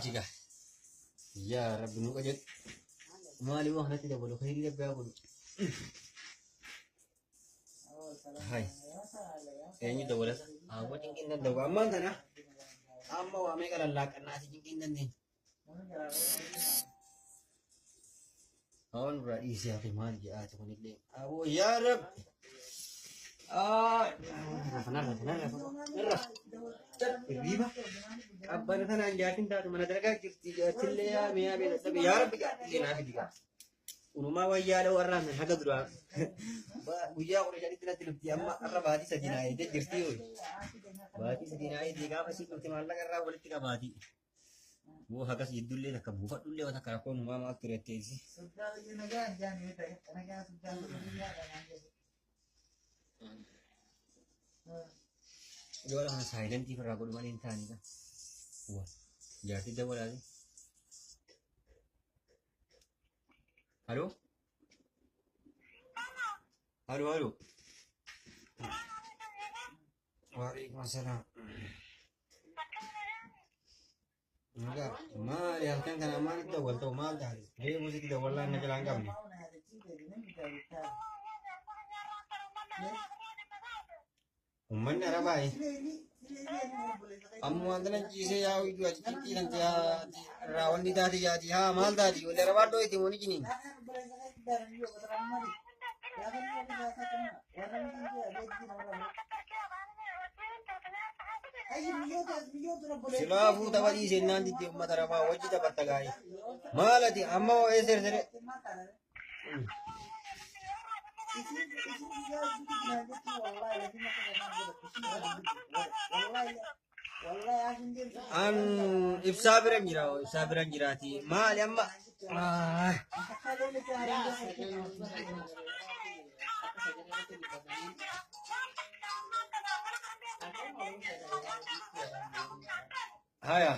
qajeelchi gaa. Yaa Rabbi nu qajeelchi. Maali waan kanatti dabalu khayrii Rabbi haa godhu. Hai. Eenyu dabalata? Haawwa cinqiin danda'u. Ammaan tana amma waa meeqa lallaaqannaa si cinqiin dandeenya. Hawan irraa dhiisee hafe maal jedhaati kunillee. Aboo yaa Rabbi. Rafa rafa rafa rafa. Hirriba qabbana tanaan jaartiin taatu mana dalagaa jirti jaartillee yaa miyaa beela dhabe yaa Rabbi jaartillee naa fidi gaa. Unumaa wayyaa warraan haga duraa guyyaa 15tti natti dhufti amma har'a baatii 3 naa eegdee jirti yoo. Baatii 3 naa eegdee gaafa isiin dhufte maallaqa irraa walitti qabaati. Boo hagas jiddullee takka buufadhullee waan takka rakkoon uumaa maal ture teessi. Yoo kana saayilantii irraa godhu malee hin taanidha. Wa jaartii dabalaati. Haloo? Haloo haloo. Waalaikum salaam. Nagaa maali halkan kana maalitti dawwalta'u maal taate? Reefu sitti dawwallaan na jalaa hin qabne. Uummanni Arabaa amma waan kana ciisee yaa iyyuu ati cinqii kan irraa wanni taate yaati haa maal taate ijoollee Arabaa iddoo itti mooni jiniin. Silaafuu tapha dhiisee naan didde uummata Arabaa wajji taphatta gaa'ee. Maal ati amma ho'ee sersere. An ibsaa bira jira ibsaa bira jiraati maali amma. Ah. Haya.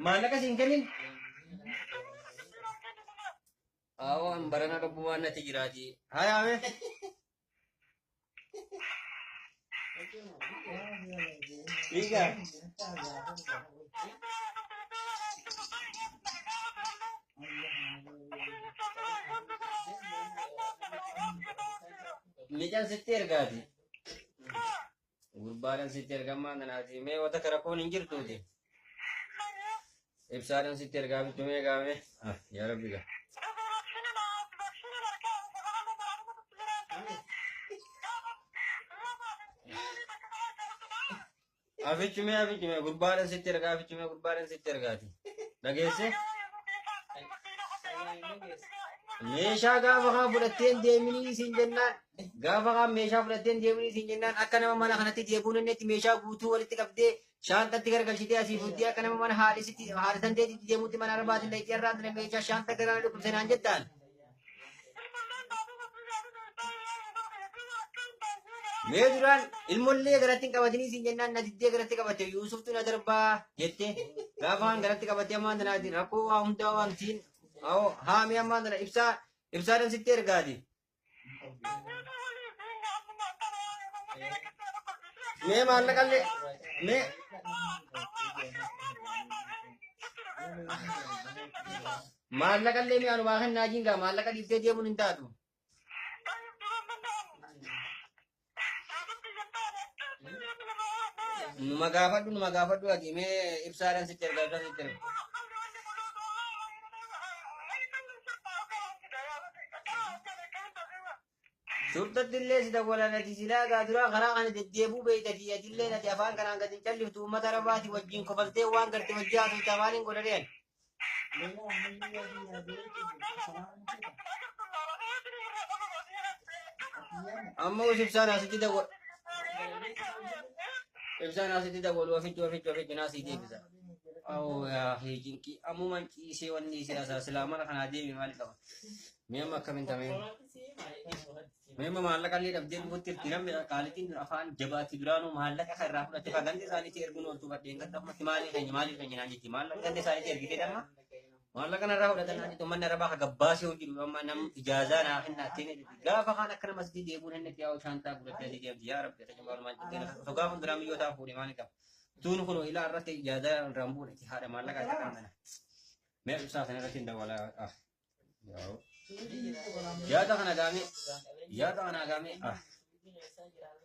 Maallaqa siin kennin? Awoo an barana lubbuu waan natti jiraati. Haya mee. Dhiigaa. Micaan sitti ergaati. Gurbaadhaan sitti ergamaa kanaati. Mee wata rakkoon hin jirtuuti. Ibsaadhaan sitti ergaa bitu mee gaame. Ah, yaa Rabbi gaa. Afichumee afichumee gurbaadhaan sitti ergaa afichumee gurbaadhaan sitti ergaati. Dhageesse? Meeshaa gaafa kaan fudhatteen deeminii siin jennaan gaafa kaan meeshaa fudhatteen deeminii siin jennaan akka nama mana kanatti deebuun innitti meeshaa guutuu walitti qabdee shaantatti garagalchitee asii fuuttee akka nama mana haadhisitti haadha teetitti deemuutti mana arbaatiin dhaqxee irraa tana meeshaa shaanta garaan dhukkubse naan jettaan. Mee duraan ilmollee garatti hin qabatinii siin jennaan na diddee garatti qabatte Yuusuftu na darbaa jette gaafa waan garatti qabatte ammaan tana rakkoo waa hundaa waan siin haa mee ammaan tana ibsaa ibsaadhaan sitti ergaati. Mee maallaqallee mee maallaqallee mee anumaa kennaa jiingaa maallaqa dhiiftee deemuun hin taatu. Numa gaafadhu numa gaafadhu ati mee ibsaadhaan sitti ergaa ibsaan sitti erga. Shurxatti illee si dawwalan ati silaa gaa duraa karaa kana deddeebuu beektati ati illee ati afaan kanaan gadi hin calliftu uummata Arabaati wajjin kofaltee waan garte wajji haasofte afaan hin godhadheen. Amma us ibsaan asitti dawwal. Ibsaan asitti dawwalu ofitti ofitti ofitti naa sii deebisa. Awoo yaa cinqii ammumaan ciisee wanni isii asaa silaa mana kanaa deemi maal qaba. Mee amma akkamiin tamee. Mee amma maallaqa illee dhabdee dhufutti jirti namni qaalitiin afaan jabaatti duraanuu maallaqa kan irraa fudhatte kan ganda isaaniitti erguun ooltuu badheen gadda ammatti maalii keenya maalii keenya naan jetti maallaqa ganda isaaniitti ergitee damma. Maallaqa narraa fudhatan naan jettu manni arabaa ka gabbaasee hojii amma nam ijaazaa naa kennaa ittiin jedhu. Gaafa kaan akka nama sitti deebuun inni itti yaa'u shaantaa gurgurtee asii deemti. Yaa Rabbi akka jimmaa jettee osoo gaafa duraa miyyootaa fuudhe maal qaba. Tuun kun ilaa irratti ijaazaa irraan buune itti haadha maallaqa itti qabnana. Mee ibsaa sana irratti hin dawwalaa. Yaada kana gaamee yaada kana gaamee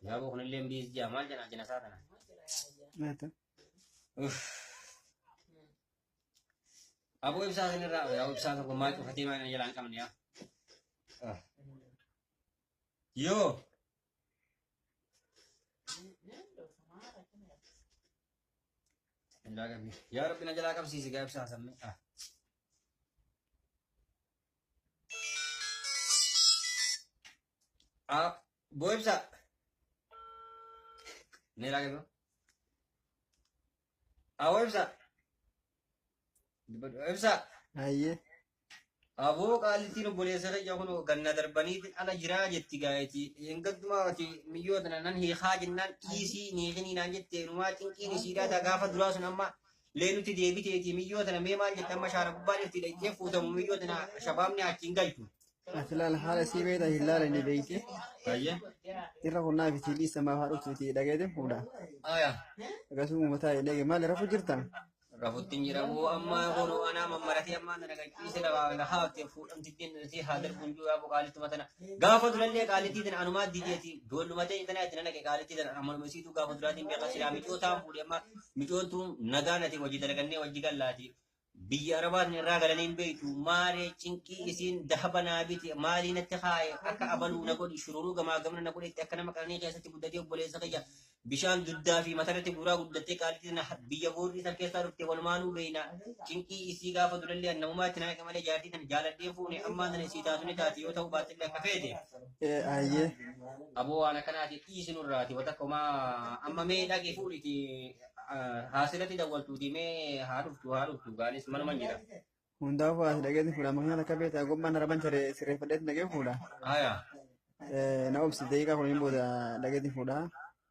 yaaboo kunillee biis jaa maal jenaa jena isaa kana. Aboo ibsaa sanirraa yaa ibsaa tokko maal cufatee maal na jalaa hin qabne yaa. Yoo. Yaa Rabbi na jalaa qabsiisi gaa ibsaa sammee. Boo ibsaa. Meeraa qabu. Aboo ibsaa. Dubbadhu ibsaa. Hayyee. Aboo qaalittiin obboleessa kiyya kun ganna darbaniitiin ala jiraa jetti gaa'eeti. Engaddumaa ati miyyoo tana nan hiikaa jennaan dhiisii niikinii naan jette numaa cinqiin isiidhaa taa gaafa duraa sun amma leenutti deebiteeti miyyoo tana mee maal jette amma shaara gubbaa jirti dhaqxee fuutamu miyyoo tana shabaabni achiin galchu. Ati laal haala isii beekta hin laalani beekte. Hayyee. Irra kunnaa fi dhiisa maaf haa dhuftu itti dhageete fuudha. Aya. Akkasuma uummataa hin eege maali rafu jirta? Rafutti hin jira boo amma kun anaa mammaratee ammaa nana gachiise lafa haafte fuudhamtittiin nuti haa darbuun jiru yaa qaalittuma tana. Gaafa durallee qaalittii tana anumaa dideeti ijoolluma ta'e tana itti naqe qaalittii tana amaluma isiitu gaafa duraatiin beekaa silaa micoo ta'an fuudhe amma micoon tun nagaa nati hojii dalagannee hojii gallaati. Biyya Arabaatiin irraa galanii hin beektu maaree cinqii isiin dahaba naa biti maalii natti kaaye akka abaluu na godhi shururuu gamaa gamna na godhetti akka nama qananii keessatti guddatee obboleessa kiyya bishaan duddaa fi matarratti guuraa guddattee qaalittii tana biyya boorrii san keessaa dhufte walumaanuu beeyna cinqii isii gaafa durallee annamumaa itti naqe malee jaartii tana jaaladhee fuune ammaa tana isii taatu ni taati yoo ta'u baattillee akka feete. Hayyee. Aboo waan akkanaati dhiisi nurraati wata komaa amma mee dhaqi fuudhiti haasirratti dawwaltuuti mee haa dhuftu haa dhuftu gaanis manuma jira. Hundaafuu as dhageetti fuudha. Makiina takka beektaa gommaan araban sirreeffadheetti dhagee fuudha. Haya. Na obsi daqiiqaa kudhaniin booda dhageetti fuudha.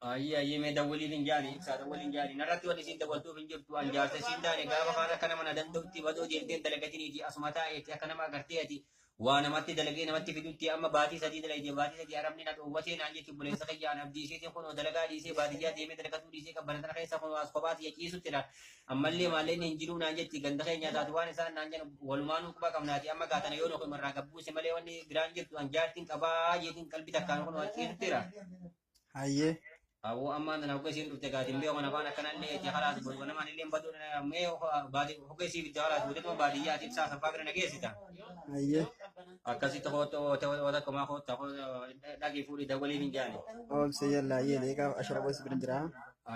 Ayyee ayyee mee dawwaliin hin jaani ibsaa dawwaliin jaani narratti wanni isiin dawwaltuuf hin jirtu an jaarsa isiin taane gaafa kaan akka nama na danda'utti badoo deemteen dalagatiniiti asuma taa'eeti akka nama agartee ati waa namatti dalagee namatti fidutti amma baatii sadii dalagee baatii sadii arabni na dhoowwatee naan jetti obboleessa kiyya an abdii isiitiin kunoo dalagaa dhiisee baadiyyaa deemee dalagatuu dhiisee qabbana tana keessa kunoo as kophaati yaciisuttidha ammallee maalleen hin jiruu naan jetti ganda keenya taatu waan isaan naan jedhu walumaanuu quba qabnaati amma gaatana yoo nuuf irraa gabbuuse malee wanni biraan jirtu an jaartiin qabaa jeetiin qalbii takkaan kunoo achiisuttira. Hayyee. Awoo ammaan tana hogga isiin dhufte gaatiin beeku kana afaan akkanallee itti halaas godhu namaan illee baduu mee hogga isii fidde halaas godhetuma baadiyyaa ati ibsaa saffaa bira na geessita. Hayyee. Akkasitti hoota komaa hoota dhaqii fuudhii dawwaliif hin jaane. Obsi yalla hayyee daqiiqaa ashara booda si bira jira.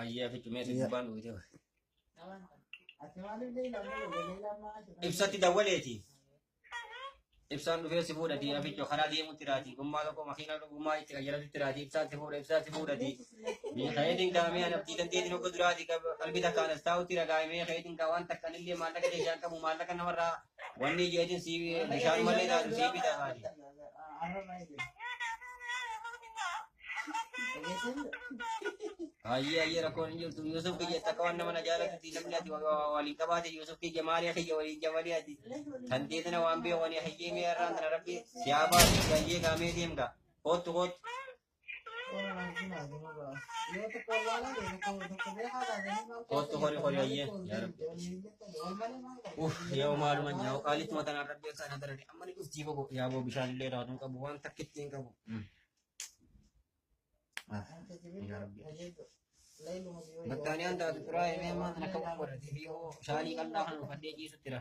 Ayyee fichu mee gubbaan dhugite. Ibsatti dawwaleeti. Ibsaan dhufee si fuudhati aficho karaa deemutti raati gommaa tokko makiinaa gommaa itti qayyaratutti raati ibsaan si fuudha ibsaan si fuudhati. Kayeetiin kaamee an abdii dandeetiin hogga duraati qalbii takkaan as taa'utti ragaa'imee kayeetiin kaa waan takkaan illee maallaqa jeeshaan qabu maallaqa namarraa wanni jeetiin si bishaan malee taatu si bitaa baati. Ayyee ayyee rakkoon hin jirtu Yusuf kiyya takka waan nama na jaalatutti namni ati waliin qabaate Yusuf kiyya maali kiyya waliin jabalii ati kan teetana waan beeku wani hayyee mee irraan tana rabbi siyaa baatu hayyee gaamee deemga kootu kootu. Kootu hori hori hayyee yaa rabbi. Uff yaa maaluma yaa qaalittuma tanaan rabbi akka ana darare amma ni dhuftii bobo yaa boo bishaan illee raatuun qabu waan takkitti hin qabu. Yaa rabbi. Battaaniyaan taatu xuraa himee ammaa kana akka waan godhatee fi shaalii qal'aa kan uffadhee ciisutti jira.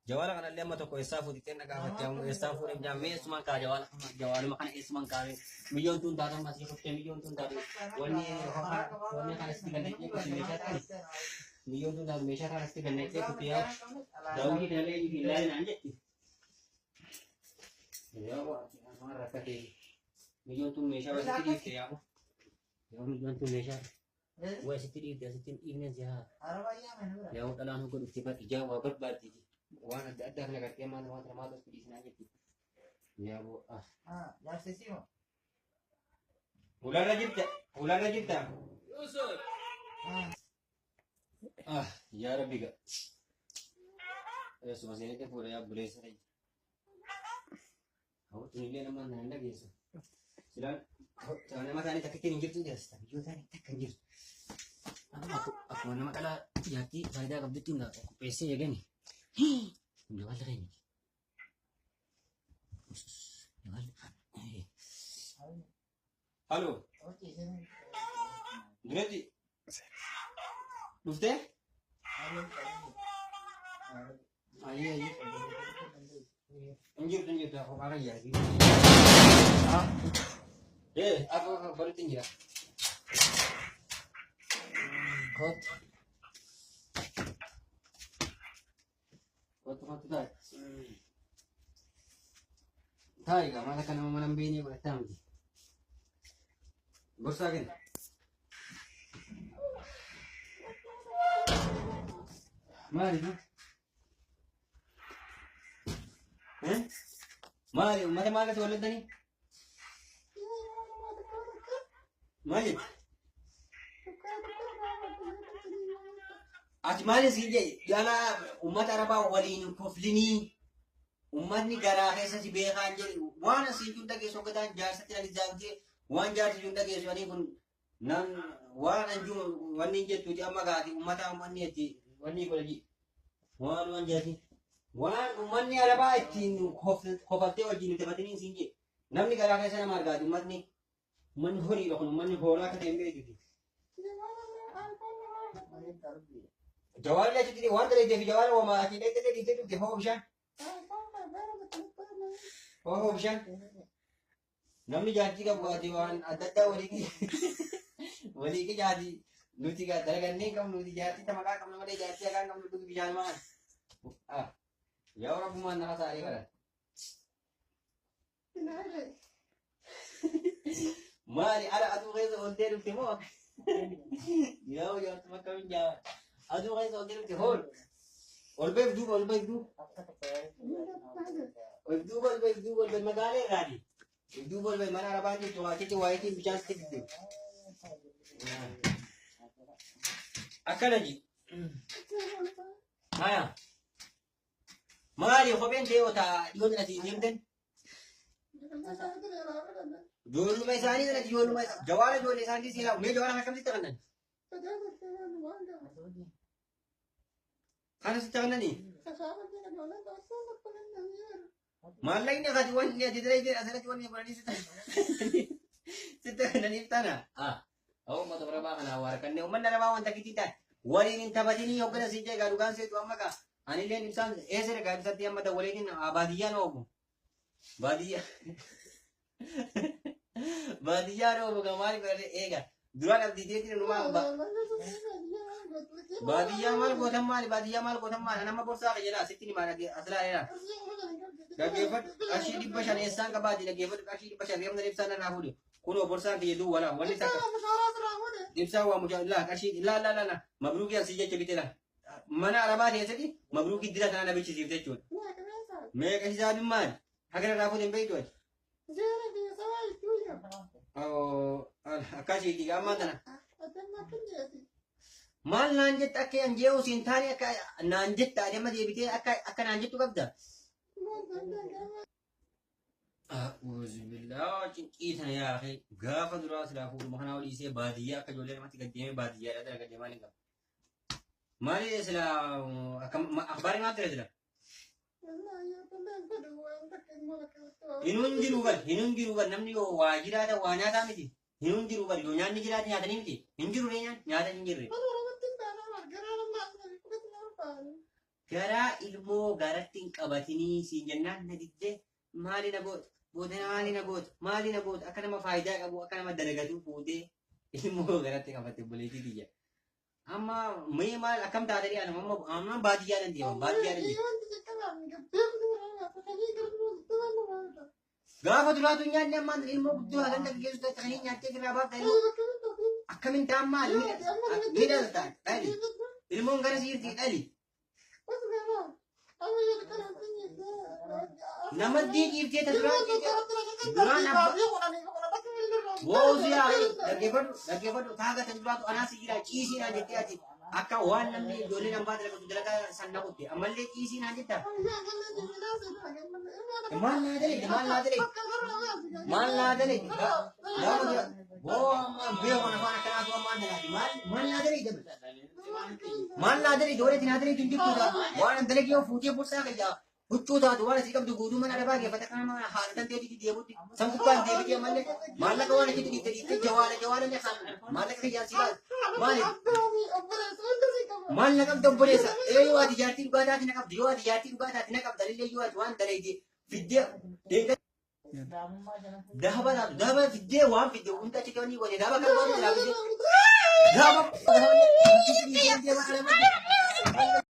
Jawaala kanallee amma tokko eessaa fuudhitee na gaafatte amma eessaan fuudhee jaa mee eessumaan kaa jawaala jawaaluma kana eessumaan kaa'ee miyyoon tun taatu amma asii kuttee miyyoon tun taatu wanni wanni kana sitti gannaqee kutti meeshaatti miyyoon tun taatu meeshaa kana sitti gannaqee kutti yaa daawwitii kanallee inni ilaalee naan jetti. Yaa waan rakkatee miyyoon tun meeshaa wasitti dhiifte yaa yaa miyyoon tun meeshaa wasitti dhiifte asitti hin dhiifne yaa yaa dhalaan hogga dhufte bar ijaa waa barbaaddi. Waan adda addaa kana gartee maal waan kana maal osoo dhiisinaa jetti. Yaa boo ah. Ularra jirta ularra jirta. Ah yaa rabbi ga. Eessuma seenetti fuudha yaa buleessa ta'e. Hawwatu illee nama nan dhageessu. Silaan nama taanii takka hin jirtu jaasta. Biyyoo taanii takka hin jirtu. Akkuma nama dhalaa jaartii faayidaa qabdutti hin qopheessee eegani. Jawaalli keenya. Halo. Duretti. Dhuftee? Ayyee ayyee. Hin jirtu hin jirtu kophaa kan jaartii. Ee akka barutti hin jira. Kottu. Kottu kottu taa'e. Taa'e egaa maal akka nama mana hin beeknee godhataa miti. Gorsaa kenna. Maali kun? Maali uummata maal asii wallottanii? Maal jette? Ati maal siin jedhe jala uummata Arabaa waliin koflinii uummatni garaa keessa si beekaan jedhe waan asiin tun dhageessu hoggataan jaarsatti ani jaartee waan jaarsi tun dhageessu ani kun nan waan anjuu wanni hin jettuuti amma gaati uummata wanni itti wanni godha ji waan waan jaarsi waan uummanni Arabaa ittiin kofaltee wajjin nuti taphatanii siin jedhe namni garaa keessa nama argaati uummatni uummanni horiidha kun uummanni hoolaa akka ta'e hin beekuti. Jawaalli achitti waan dalaydee fi jawaala wamaa ati dalaydee dhiiftee dhufte hoo bishaan. Hoo hoo bishaan. Namni jaartii qabu ati waan adda addaa walii walii qicaati nuti dalagannee hin qabnu nuti jaartii ta maqaa qabna malee jaartii haqaa hin qabnu dhugi bishaan maal. Yaa rabbumaan na hasaaree bara. Maali ala aduu keessa oltee dhufte moo? Yaa jaartuma akkamiin jaa aduu keessa oltee dhufte hool. Ol beef duuba ol beef duuba. Ol duuba ol beef duuba ol beef magaalaa irraati. Ol duuba ol beef mana arabaan jirtu achitti waayitiin bishaan sitti fidde. Akkana ji. Haya. Maali kopheen ta'e otaa dhiyoo tana siin deemtan? Ijoolluma isaanii tana ijoolluma jawaala ijoollee isaanii seenaa mee jawaala akkamitti taphatan? Kana sitti taphatanii? Maallaqni ati wanni ati diree asirratti wanni godhanii sitti kennaniif tana. Ah, uummata Arabaa kana waa harkanne uummanni Arabaa wanta kitii ta'e waliin hin taphatinii hoggana siin jeegaa dhugaan seetu amma kaa anilleen ibsaan eessa dhagaa ibsatti amma dawwaleetiin baadiyyaan oofu. Baadiyyaa baadiyyaan oofu gaa maal godhate eega duraan abdiiteetiin numaa baadiyyaa maal gootan maali baadiyyaa maal gootan maali nama gorsaa kiyya sitti ni maal asilaa dheeraa. Dhaggeeffadhu qarshii 500 eessaan qabaati dhaggeeffadhu qarshii 500 reemna ibsaan narraa fuudhe kunoo borsaan kiyya duwwa laa wanni takka ibsaan waa mucaa laa qarshii laa laa laa laa mabruukii asii jecha bitee laa mana arabaa keessatti mabruukii dira kana na bichisiifte jechuudha. Meeqa hisaabin maali haga narraa fuudhe hin beektu ati. Akkasiiti ammaa tana. Maal naan jette akka an jee'u siin taane akka naan jette ati amma deebitee akka akka naan jettu qabda. A'uuzubillah cinqii tana yaa akhi gaafa duraa silaa fuudhuma kanaa ol dhiisee baadiyyaa akka ijoollee namatti gad deemee baadiyyaadhaa dalaga deemaa ni qaba. Maali silaa akka akhbaari maal ture silaa? Hinuun jiru bar hinuun jiru bar namni yoo waa jiraata waa nyaataa miti. Hinuun jiru bar yoo nyaanni jiraate nyaatanii miti. Hin jiru ree nyaanni nyaata hin jirre. Garaa ilmoo garatti hin qabatinii siin jennaan na diddee maali na goota goota maali na goota maali na goota akka nama faayidaa qabu akka nama dalagatu fuutee ilmoo garatti qabatte obboleettii tiyya. Amma mee maal akkam taatanii ana amma amma baadiyyaa nan deema baadiyyaa nan deema. Gaafa duraatu nyaanni ammaan ilmoo guddoo hagan dhaggeessu ta'e kan nyaattee firraa baafta ilmoo akkamin ta'an maal ni dhalta dhali ilmoon gara siirti dhali. Nama diiqiiftee ta duraan duraan abba Woo siyaa dhaggeeffadhu dhaggeeffadhu taaga tan duraatu anaa si jira ciisii naan jettee ati Akka waan namni ijoolleen hambaa dalagatu dalagaa san na kutte. Ammallee ciisii naan jetta. Maal naa dalagde? Maal naa dalagde? Maal naa dalagde? Gaafa jira. Boo amma beeku afaan akkanaatu ammaan dalaati. Maal maal naa dalagde? Maal naa dalagde? Warri naa dalagde hin jirtu. Waan an dalagee fuutee bursaa kiyyaa. Huccuu taatu waan asii qabdu guutuu mana adabaa geeffate kana mana haala tan teetii deemutti. San gubbaan deebitee ammallee maallaqa waan achitti dhiifte dhiifte jawaala jawaala illee kan maallaqa kiyyaan si baase. Maali? Maal na qabda obboleessa? Ee yoo ati jaartii dhugaa taate na qabdi. Yoo ati jaartii dhugaa taate na qabda. Illee yoo ati waan dalagde fiddee deegga dahaba taatu dahaba fiddee waan fidde hunda achitti wanni godhe dahaba kan waan jalaa fiddee. Dahaba. Dahaba.